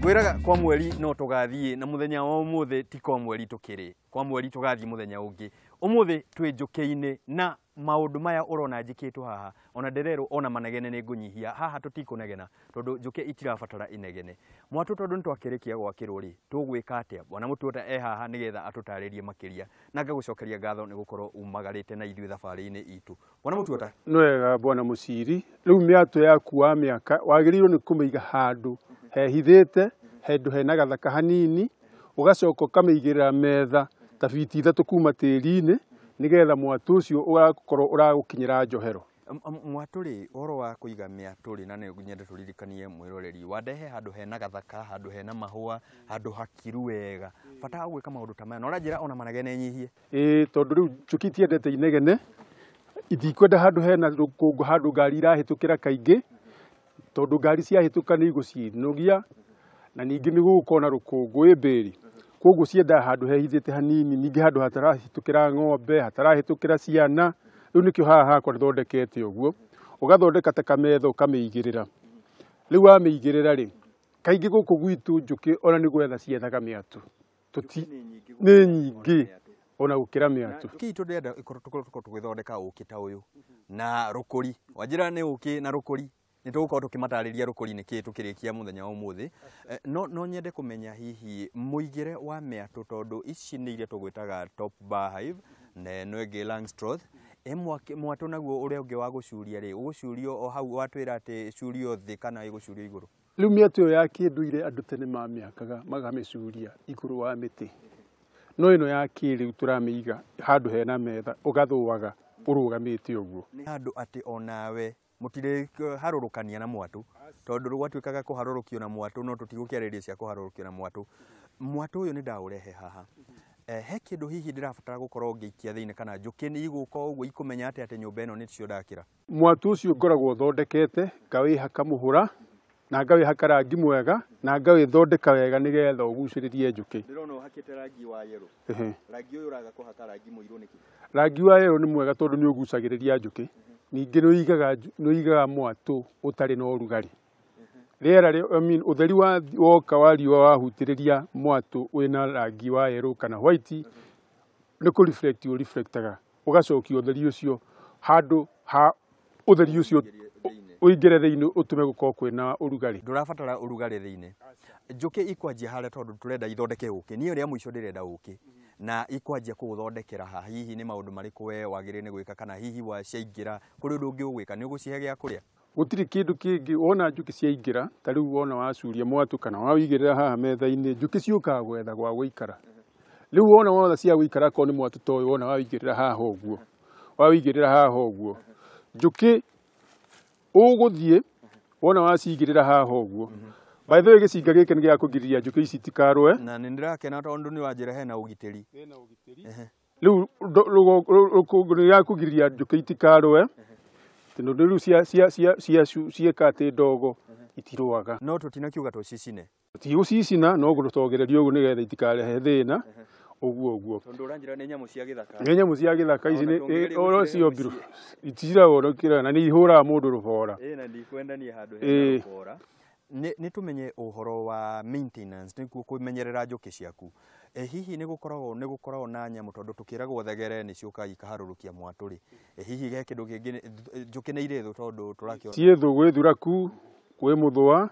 Ngwĩraga kwa mweri no tũgathiĩ na mũthenya wa ũmũthĩ ti kwa mweri tũkĩrĩ. Kwa mweri tũgathiĩ mũthenya ũngĩ. Ũmũthĩ twĩ njũkĩ-inĩ na maũndũ maya ũrona njĩkĩtwo haha ona ndĩrerwo ona manegene nĩ ngũnyihia haha tũtikũnegena tondũ njũkĩ itirabatara inegene. Mwatũ tondũ nĩtwakĩrĩkia gwakĩrwo rĩ, tũgwĩka atĩa? Bwana Mũtuota e haha nĩgetha atũtarĩrie makĩria na ngagũcokeria ngatho nĩ gũkorwo umagarĩte na ithuĩ thabarĩ-inĩ itũ. Bwana Mũtuota. Nĩ wega bwana Mũciri, rĩu mĩatũ yaku wa mĩaka wagĩrĩirwo nĩ kũmĩiga handũ hehithĩte, handũ hena gathaka hanini, ũgacoka ũkamĩigĩrĩra metha ta biti 3 kuma tĩri-inĩ nĩgetha mwatũ ũcio ũgakorwo ũragũkinyĩra njohero. Mwatũ rĩ, ũhoro wa kũiga mĩatũ rĩ, na nĩ nyende tũririkanie mwĩroreri, wandehe handũ hena gathaka, handũ hena mahũa, handũ hakiru wega. Bata wa gwĩka maũndũ ta maya, na ũranjĩra ona manegene nyihie. Ĩĩ, tondũ rĩu njũkĩ itiendete inegene, itikwenda handũ hena rũkũngũ, handũ ngari irahĩtũkĩra kaingĩ, tondũ ngari ciahĩtũka nĩ igũcinogia, na ningĩ nĩ gũgũkorwo na rũkũngũ ĩ mbĩri. Koguo ciendaga handũ hehithĩte hanini, ningĩ handũ hatarahĩtũkĩra ng'ombe, hatarahĩtũkĩra ciana. Rĩu nĩkĩo haha hakwa thondekete ũguo, ũgathondeka ta kametha ũkamĩigĩrĩra. Rĩu wamĩigĩrĩra rĩ, kaingĩ gũkũ gwitũ njũkĩ ona nĩ gwetha ciethaga mĩatũ. Nĩ nyingĩ ona gũkĩra mĩatũ. Njũkĩ itũ ndĩrenda tũkorwo tũgĩthondeka ũkĩ ta ũyũ na rũkũri. Wanjĩra nĩ ũkĩ na rũkũri. Nĩ tũgũkorwo tũkĩmatarĩria rũkũri nĩ kĩĩ tũkĩrĩkia mũthenya wa ũmũthĩ. No nyende kũmenya hihi mũigĩre wa mĩatũ tondũ ici nĩ iria tũgwĩtaga top bar hive na ĩno ĩngĩ Langstroth. Mwatũ naguo ũrĩa ũngĩ wa gũcuria rĩ, ũgũcurio o hau watwĩra atĩ ĩcurio thĩ kana ĩgũcurio igũrũ? Rĩu mĩatũ ĩyo ya kĩndũire andũ tene mamĩakaga makamĩcuria igũrũ wa mĩtĩ. No ĩno ya kĩrĩu tũramĩiga handũ hena metha ũgathũaga ũrũgamĩte ũguo. Nĩ handũ atĩ onawe mũtirĩharũrũkania na mwatũ tondũ gwatuĩkaga kũharũrũkio na mwatũ no tũtigũkĩarĩria cia kũharũrũkio na mwatũ. Mwatũ ũyũ nĩ ndaũrehe haha. He kĩndũ hihi ndĩrabatara gũkorwo ngĩikia thĩinĩ kana njũkĩ nĩ igũka ũguo ikũmenya atĩ atĩ nyũmba ĩno nĩcio ndakĩra? Mwatũ ũcio ngoragwo thondekete, ngawĩhaka mũhũra na ngawĩhaka rangi mwega na ngawĩthondeka wega nĩgetha ũgucĩrĩrie njũkĩ. Ndĩrona ũhakĩte rangi wa yellow. Rangi ũyũ ũraga kũhaka rangi mũirũ nĩkĩ? Rangi wa yellow nĩ mwega tondũ nĩ ũgucagĩrĩria njũkĩ. Ningĩ nĩ ũigaga mwatũ ũtarĩ na ũrugarĩ. Rĩera I mean, ũtheri wa woka wa riũa wahutĩrĩria mwatũ wĩna rangi wa yellow kana white, nĩ kũ reflect ũreflectaga, ũgacokia ũtheri ũcio handũ ha ũtheri ũcio ũingĩre thĩinĩ ũtũme gũkorwo kwĩna ũrugarĩ. Ndũrabatara ũrugarĩ thĩinĩ. Njũkĩ ikwanjia harĩa tondũ tũrenda ithondeke ũkĩ. Niĩ rĩa mũico ndĩrenda ũkĩ. Na ikwanjia kũũthondekera haha, hihi nĩ maũndũ marĩkũ we wagĩrĩire nĩ gwĩka kana hihi waciaingĩra kũrĩ ũndũ ũngĩ ũgwĩka, nĩ ũgũcihe gĩa kũrĩa? Gũtirĩ kĩndũ kĩngĩ wona njũkĩ ciaingĩra, ta rĩu wona wacuria mwatũ kana wawĩigĩrĩra haha metha-inĩ, njũkĩ ciũkaga gwetha gwa gũikara. Rĩu wona wothe cia gũikara akorwo nĩ mwatũ ta ũyũ wona wawĩigĩrĩra haha ũguo, wawĩigĩrĩra haha ũguo, njũkĩ ũgũthiĩ wona wacigĩrĩra haha ũguo. By the way, gĩcinga gĩkĩ nĩ gĩa kũgirĩrĩria njũkĩ ici itikarũe. Na nĩ ndĩrakena tondũ nĩ wanjĩra hena ũgitĩri. Hena ũgitĩri. Rĩu rũkũngũ nĩ gĩa kũgirĩrĩria njũkĩ itikarũe. Tondũ rĩu cieka atĩ ndogo itirũaga. No tũtinakiuga tũcicine. Tũtigũcicina, no gũtogereria ũguo nĩgetha itikarehe thĩna. Ũguo ũguo. Tondũ ũranjĩra nĩ nyamũ cia gĩthaka. Nĩ nyamũ cia gĩthaka ici nĩ oro cio mbirũ. Itiragwo na nĩ ihũraga mũndũ rũbora. Ĩĩ, na ndikwenda niĩ handũ hena rũbora. Nĩ tũmenye ũhoro wa maintenance, nĩguo kũmenyerera njũkĩ ciaku. Hihi nĩ gũkoragwo na nyamũ tondũ tũkĩragwo thegere nĩ ciũkaga ikaharũrũkia mwatũ rĩ. Hihi he kĩndũ kĩngĩ, njũkĩ nĩ irĩ thũ tondũ tũrakĩona. Ciĩ thũ, gwĩ thuraku, kwĩ mũthũa.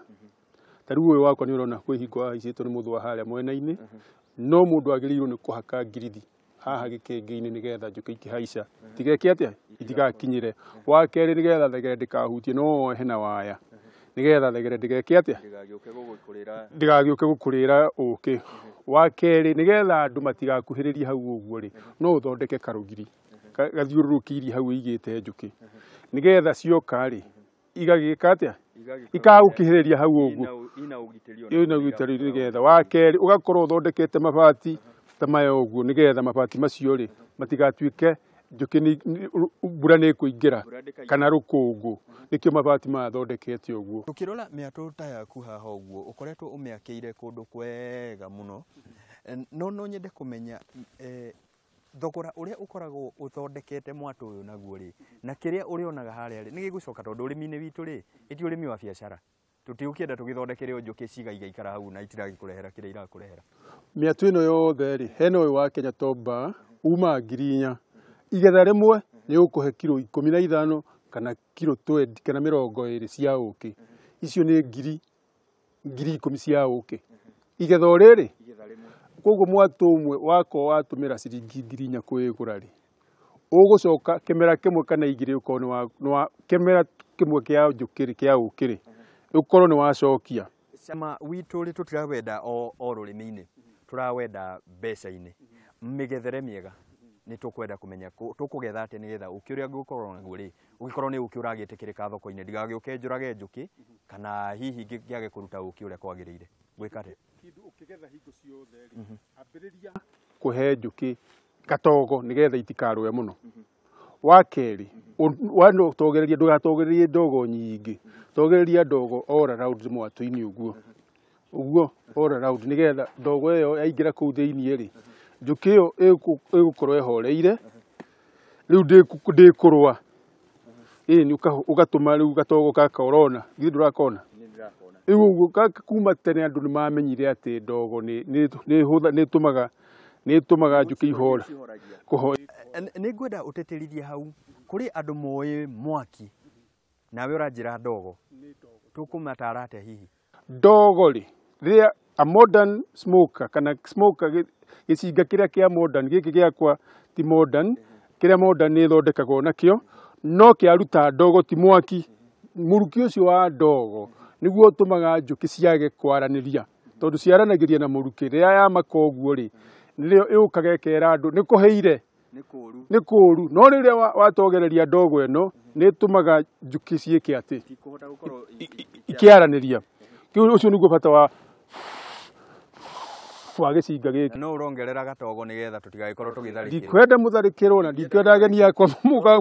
Ta rĩu ũyũ wakwa nĩ ũrona kwĩ hingo haicĩtwo nĩ mũthũa harĩa mwena-inĩ. No mũndũ agĩrĩirwo nĩ kũhaka ngirithi haha gĩkĩngĩ-inĩ nĩgetha njũkĩ ikĩhaica itigeke atĩa, itigakinyĩre. Wa kerĩ nĩgetha thegere ndĩkahutie, no wohe na waya nĩgetha thegere ndĩgeke atĩa, ndĩgagĩũke gũkũrĩra ũkĩ. Wa kerĩ nĩgetha andũ matigakuhĩrĩrie hau ũguo rĩ, no ũthondeke karũgiri gathiũrũrũkĩirie hau ũigĩte njũkĩ nĩgetha cioka rĩ igagĩka atĩa, ikagũkĩhĩrĩria hau ũguo. Ina ũgitĩri nĩgetha. Wa kerĩ ũgakorwo ũthondekete mabati ta maya ũguo nĩgetha mabati macio rĩ matigatuĩke njũkĩ mbura nĩ ĩkũingĩra kana rũkũngũ, nĩkĩo mabati maya thondekete ũguo. Tũkĩrora mĩatũ ta yaku haha ũguo ũkoretwo ũmĩakĩire kũndũ kwega mũno, no nyende kũmenya thogora ũrĩa ũkoragwo ũthondekete mwatũ ũyũ naguo rĩ, na kĩrĩa ũrĩonaga harĩa rĩ, nĩ gĩgũcoka tondũ ũrĩmi-inĩ witũ rĩ, ĩti ũrĩmi wa biacara. Tũtigũkĩenda tũgĩthondekere njũkĩ cigaigaikara hau na itiragĩkũrehera kĩrĩa irakũrehera. Mĩatũ ĩno yothe rĩ, hena ũyũ wa Kenya Top Bar uma 4,000. Igetha rĩmwe nĩ ũkũhe kiro 15 kana kiro 20 kana 20 cia ũkĩ. Icio nĩ 10,000 cia ũkĩ. Igetha o rĩrĩ, koguo mwatũ ũmwe wakwa watũmĩra ciringi 4,000 kwĩgũra rĩ, ũgũcoka kĩmera kĩmwe kana igĩrĩ ũkorwo nĩ wa kĩmera kĩmwe kĩa njũkĩ rĩ, kĩa ũkĩ rĩ, ũkorwo nĩ wacokia. Cama witũ rĩ, tũtirawenda o rũrĩmĩ-inĩ, tũrawenda mbeca-inĩ. Mĩgethere mĩega nĩ tũkwenda kũmenya tũkũgetha atĩa nĩgetha ũkĩ ũrĩa ngũkorwo naguo rĩ, ũgĩkorwo nĩ ũkĩ ũragĩtĩkĩrĩka thoko-inĩ, ndigagĩũke njũrage njũkĩ kana hihi ngĩage kũruta ũkĩ ũrĩa kwagĩrĩire. Gwĩka atĩa? Kĩndũ ũkĩgetha hingo ciothe rĩ, ambĩrĩria kũhe njũkĩ gatogo nĩgetha itikarũe mũno. Wa kerĩ, wanotogereria, ndũgatogererie ndogo nyingĩ, togereria ndogo all around mwatũ-inĩ ũguo, ũguo all around nĩgetha ndogo ĩyo yaingĩra kũu thĩiniĩ rĩ, njũkĩ ĩyo ĩgũkorwo ĩhoreire, rĩu ndĩkũrũa. Ĩĩ, ũgatũma rĩu gatogo gaka ũrona, githĩ ndũrakona? Rĩu ũguo kuma tene andũ nĩ mamenyire atĩ ndogo nĩ ĩtũmaga njũkĩ ihore. Nĩ ngwenda ũtĩtĩrithie hau, kũrĩ andũ moĩ mwaki, nawe ũranjĩra ndogo, tũkũmatara atĩa hihi? Ndogo rĩ, rĩrĩa a modern smoker kana smoker gĩcinga kĩrĩa kĩa modern, gĩkĩ gĩakwa ti modern, kĩrĩa modern nĩ ĩthondekagwo nakĩo, no kĩaruta ndogo ti mwaki. Mũrukĩ ũcio wa ndogo nĩguo ũtũmaga njũkĩ ciage kwaranĩria, tondũ ciaranagĩria na mũrukĩ. Rĩrĩa yamaka ũguo rĩ, nĩrĩo ĩũkaga ĩkera andũ nĩ kũhĩire, nĩ kũũru. No rĩrĩa watogereria ndogo ĩno nĩ ĩtũmaga njũkĩ ciĩke atĩ ikĩaranĩria. Kĩu ũcio nĩguo bata wa gĩcinga gĩkĩ. No ũrongerera gatogo nĩgetha tũtigagĩkorwo tũgĩtharĩkĩrwo. Ndikwenda mũtharĩkĩrwo na ndikwenda ageni akwa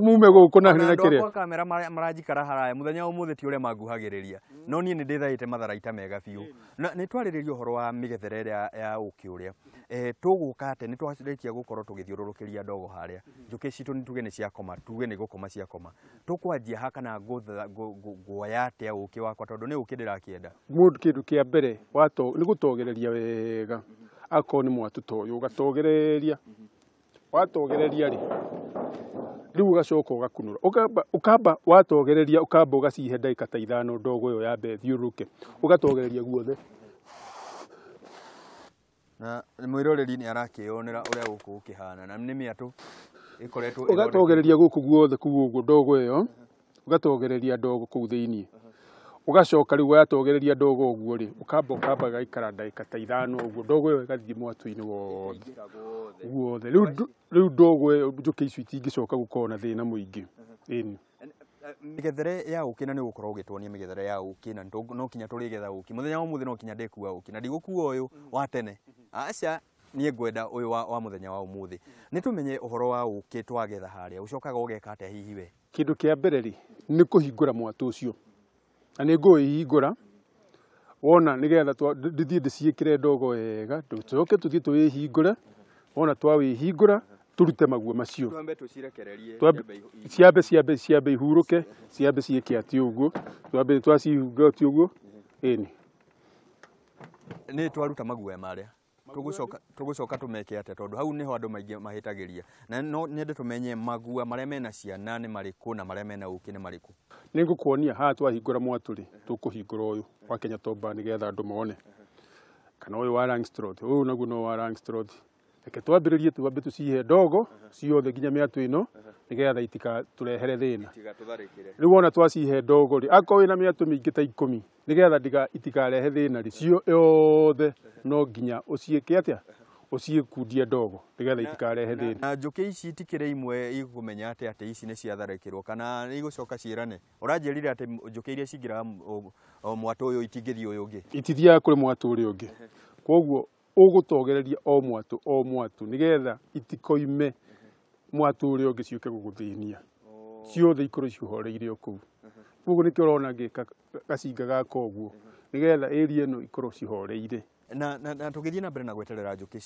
mume gũkũ na na kĩrĩa. Andũ akwa kamera maranjikara haraya mũthenya wa ũmũthĩ ti ũrĩa manguhagĩrĩria, no niĩ nĩ ndĩthaĩte matharaita mega biũ. Na nĩ twarĩrĩria ũhoro wa mĩgethere ĩrĩa ya ũkĩ ũrĩa. Tũgũka atĩ nĩ twarĩkia gũkorwo tũgĩthiũrũrũkĩria ndogo harĩa. Njũkĩ citũ nĩ tuge nĩ ciakoma, tuge nĩ gũkoma ciakoma. Tũkwanjia ha kana nguoya atĩa ũkĩ wakwa, tondũ nĩ ũkĩ ndĩrakĩenda. Mũndũ kĩndũ kĩa mbere nĩ gũtogereria wega. Akorwo nĩ mwatũ ta ũyũ ũgatogereria, watogereria rĩ, rĩu ũgacoka ũgakunũra, ũkamba watogereria, ũkamba ũgacihe ndagĩka ta 5 ndogo ĩyo yambe ĩthiũrũrũke, ũgatogereria guothe. Na mwĩroreri nĩ arakĩyonera ũrĩa gũkũ gũkĩhana, na nĩ mĩatũ ĩkoretwo ũgatogereria gũkũ guothe kũu ũguo ndogo ĩyo, ũgatogereria ndogo kũu thĩiniĩ. Ũgacoka rĩu watogereria ndogo ũguo rĩ, ũkamba ũkamba gaikara ndagĩka ta 5 ũguo, ndogo ĩyo ĩgathiĩ mwatũ-inĩ wothe guothe. Rĩu ndogo ĩyo njũkĩ icio itingĩcoka gũkorwo na thĩna mũingĩ. Ĩni. Mĩgethere ya ũkĩ, na nĩ ũgũkorwo ũgĩtuonia mĩgethere ya ũkĩ, na no kinya tũrĩgetha ũkĩ mũthenya wa ũmũthĩ, no kinya ndĩkua ũkĩ na ndigũkua ũyũ wa tene. Aca, niĩ ngwenda ũyũ wa mũthenya wa ũmũthĩ. Nĩ tũmenye ũhoro wa ũkĩ twagetha harĩa, ũcokaga ũgeka atĩa hihi we? Kĩndũ kĩa mbere rĩ, nĩ kũhingũra mwatũ ũcio. Na nĩ ngũwĩhingũra wona nĩgetha ndĩthiĩ ndĩciĩkĩre ndogo wega, tũcoke tũthiĩ tũwĩhingũre. Wona twawĩhingũra tũrute maguo macio, twambe tũcirekererie, ciambe ihurũke, ciambe ciĩke atĩ ũguo, twambe twacihunga atĩ ũguo. Ĩni nĩ twaruta maguoya marĩa tũgũcoka tũmeke atĩa, tondũ hau nĩho andũ maingĩ mahĩtagĩria, na no nyende tũmenye magua marĩa mena ciana nĩ marĩkũ na marĩa mena ũkĩ nĩ marĩkũ. Nĩ ngũkuonia haha twahingũra mwatũ rĩ, tũkũhingũra ũyũ wa Kenya Top Bar nĩgetha andũ mone, kana ũyũ wa Langstroth, ũyũ naguo no wa Langstroth. Reke twambĩrĩrie, twambe tũcihe ndogo ciothe nginya mĩatũ ĩno nĩgetha itikatũrehere thĩna. Rĩu wona twacihe ndogo rĩ, akorwo wĩna mĩatũ mĩingĩ ta 10 nĩgetha itikarehe thĩna rĩ, cio yothe no nginya ũciĩke atĩa, ũciĩkundie ndogo nĩgetha itikarehe thĩna. Na njũkĩ ici itikĩrĩ imwe igũmenya atĩ atĩ ici nĩ ciatharĩkĩrwo kana nĩ igũcoka ciĩrane. Ũranjĩrire atĩ njũkĩ iria cingĩraga mwatũ ũyũ itingĩthiĩ ũyũ ũngĩ. Itithiaga kũrĩ mwatũ ũrĩa ũngĩ. Koguo ũgũtogereria o mwatũ o mwatũ nĩgetha itikoime mwatũ ũrĩa ũngĩ ciũke gũgũthĩnia. Ciothe ikorwo cihoreire o kũu. Koguo nĩkĩo ũrona ngĩka gacinga gaka ũguo nĩgetha area ĩno ikorwo cihoreire. Na tũgĩthiĩ na mbere na gweterera njũkĩ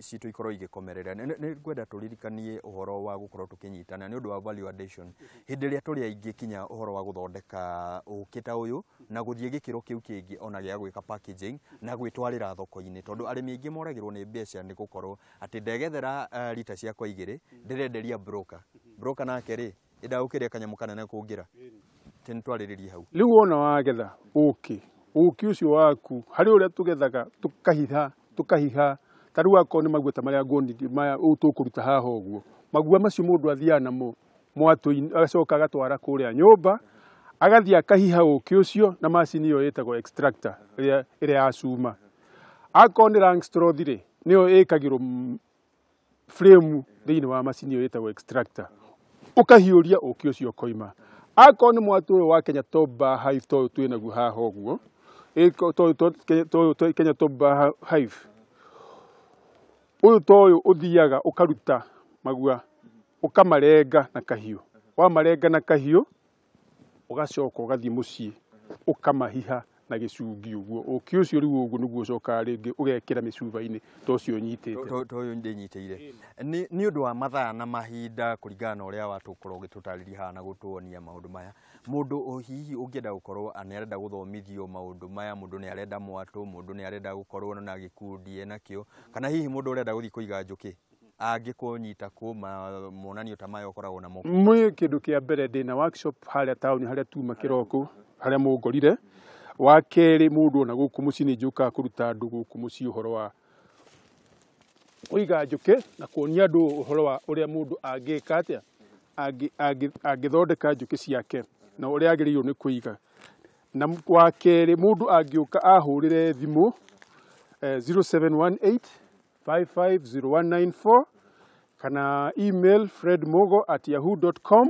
citũ ikorwo igĩkomerera, nĩ ngwenda tũririkanie ũhoro wa gũkorwo tũkĩnyitana nĩ ũndũ wa value addition. Hĩndĩ ĩrĩa tũrĩ aingĩ kinya ũhoro wa gũthondeka ũkĩ ta ũyũ na gũthiĩ gĩkĩro kĩu kĩngĩ ona gĩa gwĩka packaging na gwĩtwarĩra thoko-inĩ, tondũ arĩmi aingĩ moragĩrwo nĩ mbeca nĩ gũkorwo atĩ ndegethera rita ciakwa igĩrĩ ndĩrenderia broker. Broker nake rĩ ĩndagũkĩrĩa kanyamũ kanene kũngĩra. Twarĩrĩrie hau. Rĩu wona wagetha ũkĩ, ũkĩ ũcio waku harĩ ũrĩa tũgethaga tũkahiha tũkahiha, ta rĩu akorwo nĩ magua ta marĩa nguonire maya ũũ tũkũruta haha ũguo, magua macio mũndũ athiaga namo mwatũ-inĩ, agacoka agatwara kũrĩa nyũmba, agathiĩ akahiha ũkĩ ũcio na macini ĩyo ĩtagwo extractor ĩrĩa ya cuma. Akorwo nĩ Langstroth rĩ, nĩyo ĩkagĩrwo frame thĩinĩ wa macini ĩyo ĩtagwo extractor, ũkahiũria ũkĩ ũcio ũkoima. Akorwo nĩ mwatũ ũyũ wa Kenya Top Bar Hive ta ũyũ twĩnaguo haha ũguo, to Kenya Top Bar Hive, ũyũ ta ũyũ ũthiaga ũkaruta magua, ũkamarenga na kahiũ, wamarenga na kahiũ ũgacoka ũgathiĩ mũciĩ ũkamahiha na gĩcungi ũguo. Ũkĩ ũcio rĩu ũguo nĩguo ũcokaga rĩngĩ ũgekĩra mĩcuba-inĩ ta ũcio ũnyitĩte. To ũyũ ndĩnyitĩire. Nĩ ũndũ wa mathaa na mahinda kũringana na ũrĩa watũkorwo ũgĩtũtarĩria haha na gũtuonia maũndũ maya, mũndũ hihi ũngĩenda gũkorwo nĩ arenda gũthomithio maũndũ maya, mũndũ nĩ arenda mwatũ, mũndũ nĩ arenda gũkorwo na gĩkundi enakĩo, kana hihi mũndũ ũrenda gũthiĩ kũiga njũkĩ angĩkũnyita kũ monanio ta maya ũkoragwo namo? Mwĩ kĩndũ kĩa mbere ndĩna workshop harĩa taũni harĩa tuma kĩroko harĩa mũngorire. Wa kerĩ mũndũ ona gũkũ mũciĩ nĩ njũkaga kũruta andũ gũkũ mũciĩ ũhoro wa kũiga njũkĩ na kuonia andũ ũhoro wa ũrĩa mũndũ angĩka atĩa, angĩthondeka njũkĩ ciake na ũrĩa agĩrĩirwo nĩ kũiga. Na wa kerĩ mũndũ angĩũka ahũrĩre thimũ 0718 550194 kana email fredmogo@yahoo.com,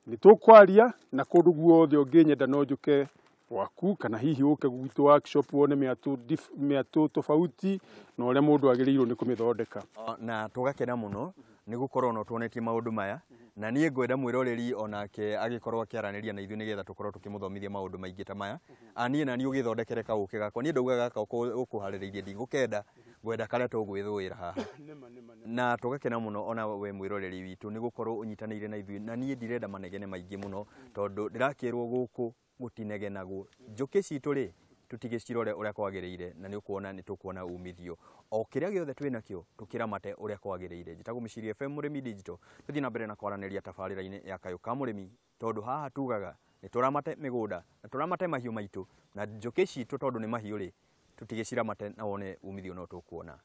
nĩ tũkwaria na kũndũ guothe ũngĩnyenda no njũke gwaku kana hihi ũke gwitũ workshop wone mĩatũ tofauti na ũrĩa mũndũ agĩrĩirwo nĩ kũmĩthondeka. Na tũgakena mũno nĩ gũkorwo no tuonetie maũndũ maya, na niĩ ngwenda mwĩroreri onake agĩkorwo akĩaranĩria na ithuĩ nĩgetha tũkorwo tũkĩmũthomithia maũndũ maingĩ ta maya. Niĩ na niĩ ũgĩthondekere kaũkĩ gakwa, niĩ ndauga gaka ũkũharĩrĩirie ndigũkenda, ngwenda karĩa tũgwĩthũĩra haha. Na tũgakena mũno ona we mwĩroreri witũ nĩ gũkorwo ũnyitanĩire na ithuĩ, na niĩ ndirenda manegene maingĩ mũno tondũ ndĩrakĩrwo gũkũ gũtinegenagwo. Njũkĩ citũ rĩ tũtigĩcirore ũrĩa kwagĩrĩire, na nĩ ũkuona nĩ tũkuona umithio o kĩrĩa gĩothe twĩnakĩo tũkĩramate ũrĩa kwagĩrĩire. Njĩtagwo Mĩciria FM Mũrĩmi Digital, tũthiĩ na mbere na kwaranĩria tabarĩra-inĩ ya Kayũ ka Mũrĩmi, tondũ haha tugaga nĩ tũramate mĩgũnda na tũramate mahiũ maitũ na njũkĩ citũ, tondũ nĩ mahiũ rĩ tũtigĩciramate na wone umithio no tũkuona.